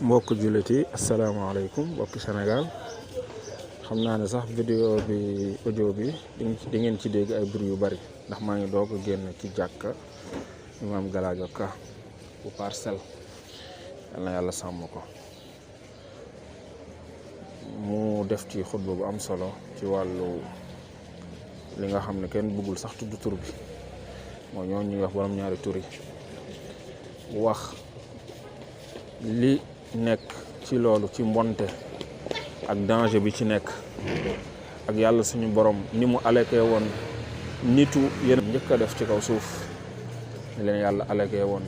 mbokk jullit yi asalaamaaleykum mbokki Sénégal xam naa ne sax vidéo bi audio bi di ngeen ci dégg ay bruit yu bari ndax maa ngi doog a génn ci jàkka Imam Galadio Ka bu Parcelles yal na yàlla sàmm ko mu def ci xutba bu am solo ci wàllu li nga xam ne kenn bëggul sax tudd tur bi moo ñoo ñuy wax borom ñaari tur yi wax li nekk ci loolu ci mbonte ak danger bi ci nekk ak yàlla suñu borom ni mu alekee woon nitu yéen njëkk a def ci kaw suuf ni leen yàlla alekee woon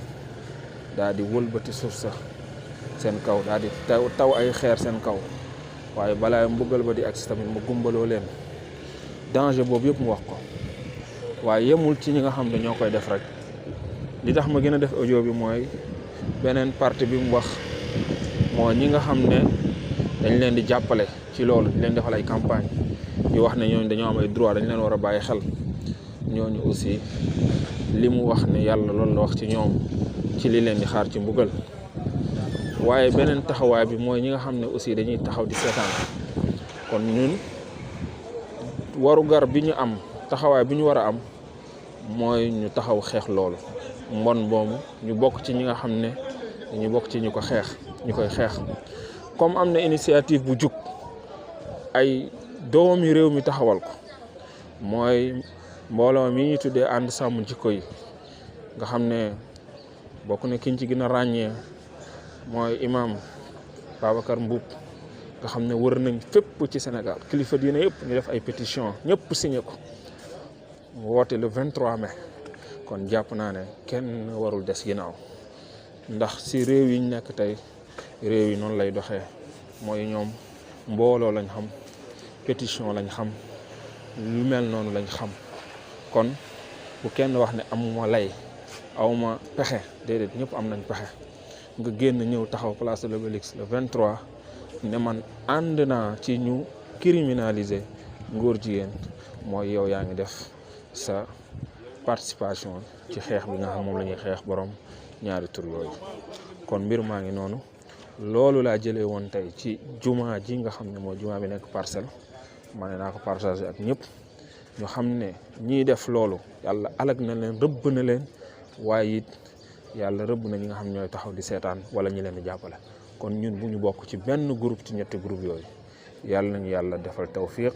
daal di wëlbati suuf sa seen kaw daal di taw ay xeer seen kaw waaye balaa mbugal ba di agsi tamit mu gumbaloo leen danger boobu yëpp mu wax ko waaye yemul ci ñi nga xam ne ñoo koy def rek li tax ma gën a def audio bi mooy beneen partie bi mu wax moo ñi nga xam ne dañ leen di jàppale ci loolu di leen defal ay campagne di wax ne ñooñu dañoo am ay droit dañ leen war a bàyyi xel ñooñu aussi li mu wax ne yàlla loolu la wax ci ñoom ci li leen di xaar ci mbugal waaye beneen taxawaay bi mooy ñi nga xam ne aussi dañuy taxaw di seetaan kon ñun warugar bi ñu am taxawaay bi ñu war a am mooy ñu taxaw xeex loolu mbon boobu ñu bokk ci ñi nga xam ne ñu bokk ci ñu koy xeex comme am na initiative bu jug ay doomi réew mi taxawal ko mooy mbooloo mi ñu tuddee ànd sàmm jikko yi nga xam ne bokk na kiñ ci gën a ràññee mooy imam Babacar Mboup nga xam ne wër nañ fépp ci Sénégal kilifa diine yëpp ñu def ay pétition ñëpp signé ko woote le 23 mai kon jàpp naa ne kenn warul des ginnaaw ndax si réew yi ñu nekk tey réew yi noonu lay doxee mooy ñoom mbooloo lañ xam pétition lañ xam lu mel noonu lañ xam kon bu kenn wax ne amuma lay awma pexe déedéet ñëpp am nañ pexe nga génn ñëw taxaw place de l'Obélisque le 23 ne man ànd naa ci ñu criminaliser ngóor jigéen mooy yow yaa ngi def sa participation ci xeex bi nga xam moom la ñuy xeex borom ñaari tur yooyu kon mbir maa ngi noonu loolu laa jëlee woon tey ci jumaa ji nga xam ne mooy jumaa bi nekk Parcelles ma ne naa ko partagé ak ñëpp ñu xam ne ñiy def loolu yàlla alag na leen rëbb na leen waaye it yàlla rëbb na ñi nga xam ñooy taxaw di seetaan wala ñi leen di jàppale kon ñun bu ñu bokk ci benn groupe ci ñetti groupe yooyu yàlla nañu yàlla defal tawfiq